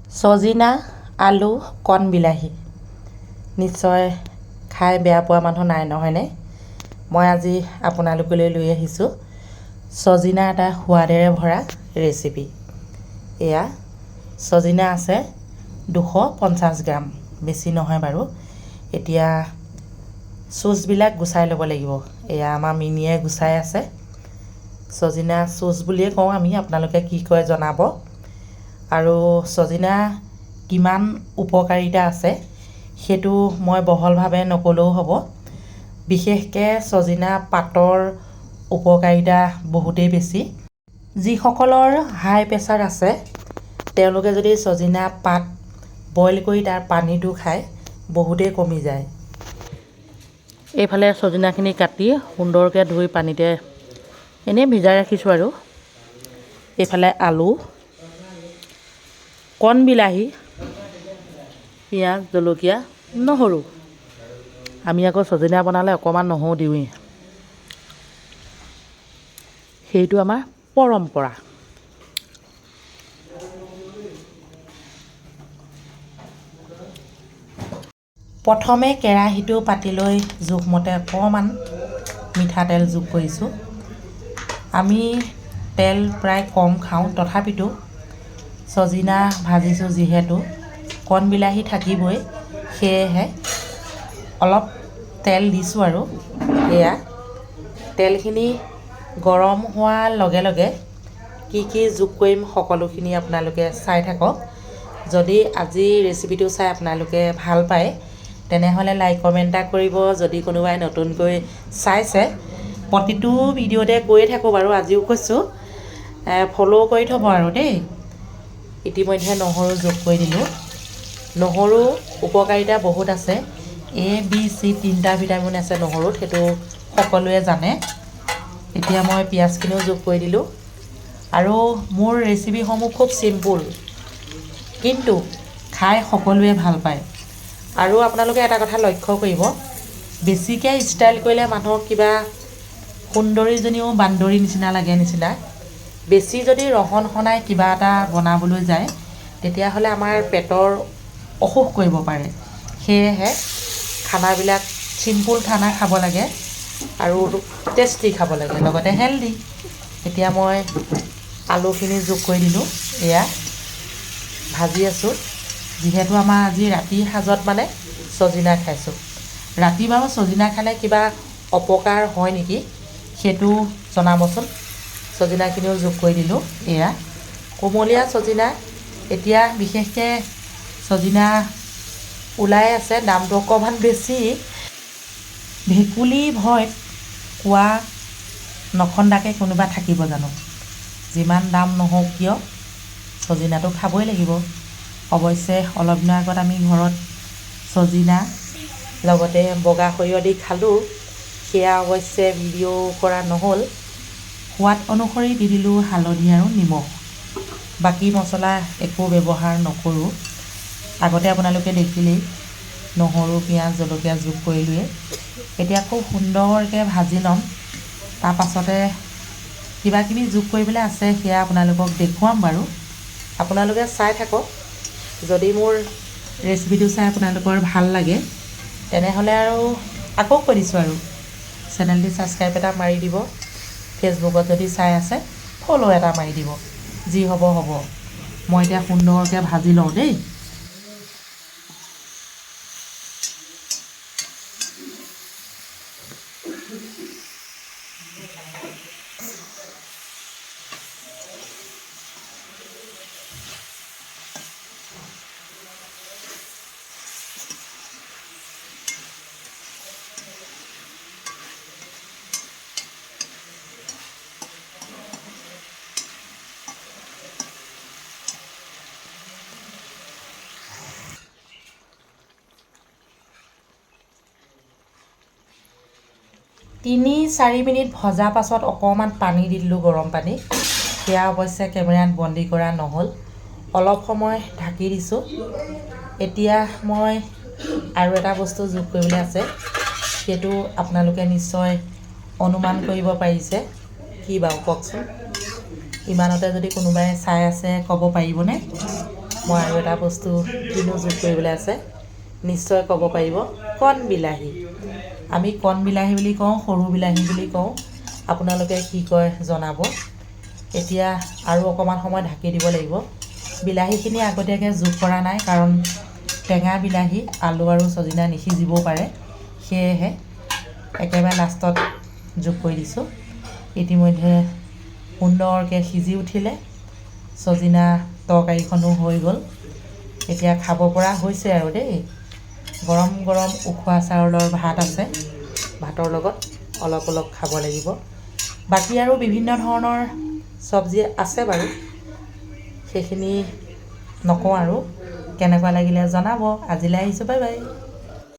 ছজিনা আলু কণ বিলাহী নিশ্চয় খাই বেয়া পোৱা মানুহ নাই নহয়নে? মই আজি আপোনালোকলৈ লৈ আহিছোঁ ছজিনা এটা সোৱাদেৰে ভৰা ৰেচিপি। এয়া ছজিনা আছে 250 গ্ৰাম, বেছি নহয় বাৰু। এতিয়া চুচবিলাক গুচাই ল'ব লাগিব। এয়া আমাৰ মিনিয়ে গুচাই আছে। ছজিনা চুচ বুলিয়ে কওঁ আমি, আপোনালোকে কি কয় জনাব। আৰু ছজিনা কিমান উপকাৰিতা আছে সেইটো মই বহলভাৱে নক'লেও হ'ব। বিশেষকৈ ছজিনা পাতৰ উপকাৰিতা বহুতেই বেছি। যিসকলৰ হাই প্ৰেছাৰ আছে তেওঁলোকে যদি ছজিনা পাত বইল কৰি তাৰ পানীটো খায় বহুতেই কমি যায়। এইফালে ছজিনাখিনি কাটি সুন্দৰকৈ ধুই পানীতে এনেই ভিজাই ৰাখিছোঁ। আৰু এইফালে আলু, কণ বিলাহী, পিঁয়াজ, জলকীয়া, নহৰু। আমি আকৌ ছজিনা বনালে অকণমান নহৰু দিওঁৱেই, সেইটো আমাৰ পৰম্পৰা। প্ৰথমে কেৰাহীটো পাতি লৈ জোখমতে অকণমান মিঠাতেল যোগ কৰিছোঁ। আমি তেল প্ৰায় কম খাওঁ, তথাপিতো ছজিনা ভাজিছোঁ যিহেতু কণ বিলাহী থাকিবই, সেয়েহে অলপ তেল দিছোঁ। আৰু এয়া তেলখিনি গৰম হোৱাৰ লগে লগে কি কি যোগ কৰিম সকলোখিনি আপোনালোকে চাই থাকক। যদি আজি ৰেচিপিটো চাই আপোনালোকে ভাল পায় তেনেহ'লে লাইক কমেণ্ট এটা কৰিব। যদি কোনোবাই নতুনকৈ চাইছে, প্ৰতিটো ভিডিঅ'তে কৈয়ে থাকোঁ বাৰু, আজিও কৈছোঁ, ফ'ল' কৰি থ'ব আৰু দেই। ইতিমধ্যে নহৰু যোগ কৰি দিলোঁ। নহৰু উপকাৰিতা বহুত আছে, এ বি চি তিনিটা ভিটামিন আছে নহৰুত, সেইটো সকলোৱে জানে। এতিয়া মই পিঁয়াজখিনিও যোগ কৰি দিলোঁ। আৰু মোৰ ৰেচিপিসমূহ খুব চিম্পুল, কিন্তু খাই সকলোৱে ভাল পায়। আৰু আপোনালোকে এটা কথা লক্ষ্য কৰিব, বেছিকৈ ষ্টাইল কৰিলে মানুহক কিবা সুন্দৰীজনীও বান্দৰী নিচিনা লাগে নিচিনা। বেছি যদি ৰহণ সনাই কিবা এটা বনাবলৈ যায় তেতিয়াহ'লে আমাৰ পেটৰ অসুখ কৰিব পাৰে। সেয়েহে খানাবিলাক চিম্পুল খানা খাব লাগে আৰু টেষ্টি খাব লাগে, লগতে হেল্ডি। এতিয়া মই আলুখিনি যোগ কৰি দিলোঁ। এয়া ভাজি আছোঁ। যিহেতু আমাৰ আজি ৰাতিৰ সাজত মানে ছজিনা খাইছোঁ। ৰাতি বাৰু ছজিনা খালে কিবা অপকাৰ হয় নেকি সেইটো জনাবচোন। ছজিনাখিনিও যোগ কৰি দিলোঁ। এয়া কোমলীয়া ছজিনা, এতিয়া বিশেষকৈ ছজিনা ওলাই আছে, দামটো অকণমান বেছি। ভেকুলী ভয়ত কোৱা নখন্দাকৈ কোনোবা থাকিব জানো? যিমান দাম নহওক কিয় ছজিনাটো খাবই লাগিব। অৱশ্যে অলপ দিনৰ আগত আমি ঘৰত ছজিনা লগতে বগা সৰিয়হ দি খালোঁ, সেয়া অৱশ্যে ভিডিঅ' কৰা নহ'ল। সোৱাদ অনুসৰি দি দিলোঁ হালধি আৰু নিমখ, বাকী মছলা একো ব্যৱহাৰ নকৰোঁ। আগতে আপোনালোকে দেখিলেই নহৰু, পিঁয়াজ, জলকীয়া যোগ কৰিলোৱেই। এতিয়া খুব সুন্দৰকৈ ভাজি ল'ম, তাৰপাছতে কিবা কিবি যোগ কৰিবলৈ আছে, সেয়া আপোনালোকক দেখুৱাম বাৰু। আপোনালোকে চাই থাকক। যদি মোৰ ৰেচিপিটো চাই আপোনালোকৰ ভাল লাগে তেনেহ'লে আৰু আকৌ কৈ দিছোঁ আৰু, চেনেলটি ছাবস্ক্ৰাইব এটা মাৰি দিব, ফেচবুকত যদি চাই আছে ফ'ল' এটা মাৰি দিব। যি হ'ব হ'ব, মই এতিয়া সুন্দৰকৈ ভাজি লওঁ দেই। 3-4 মিনিট ভজা পাছত অকণমান পানী দি দিলোঁ, গৰম পানী। সেয়া অৱশ্যে কেমেৰাত বন্দী কৰা নহ'ল। অলপ সময় ঢাকি দিছোঁ। এতিয়া মই আৰু এটা বস্তু যোগ কৰিবলৈ আছে, সেইটো আপোনালোকে নিশ্চয় অনুমান কৰিব পাৰিছে কি বাৰু কওকচোন। ইমানতে যদি কোনোবাই চাই আছে ক'ব পাৰিবনে? মই আৰু এটা বস্তু কিনো যোগ কৰিবলৈ আছে, নিশ্চয় ক'ব পাৰিব। কণ বিলাহী। আমি কণ বিলাহী বুলি কওঁ, সৰু বিলাহী বুলি কওঁ। আপোনালোকে কি কয় জনাব। এতিয়া আৰু অকণমান সময় ঢাকি দিব লাগিব। বিলাহীখিনি আগতীয়াকৈ যোগ কৰা নাই, কাৰণ টেঙা বিলাহী, আলু আৰু ছজিনা নিসিজিবও পাৰে, সেয়েহে একেবাৰে লাষ্টত যোগ কৰি দিছোঁ। ইতিমধ্যে সুন্দৰকৈ সিজি উঠিলে। ছজিনা তৰকাৰীখনো হৈ গ'ল। এতিয়া খাব পৰা হৈছে আৰু দেই। গৰম গৰম উখোৱা চাউলৰ ভাত আছে, ভাতৰ লগত অলপ অলপ খাব লাগিব। বাকী আৰু বিভিন্ন ধৰণৰ চব্জি আছে বাৰু, সেইখিনি নকওঁ আৰু। কেনেকুৱা লাগিলে জনাব। আজিলৈ আহিছোঁ, বাই বাই।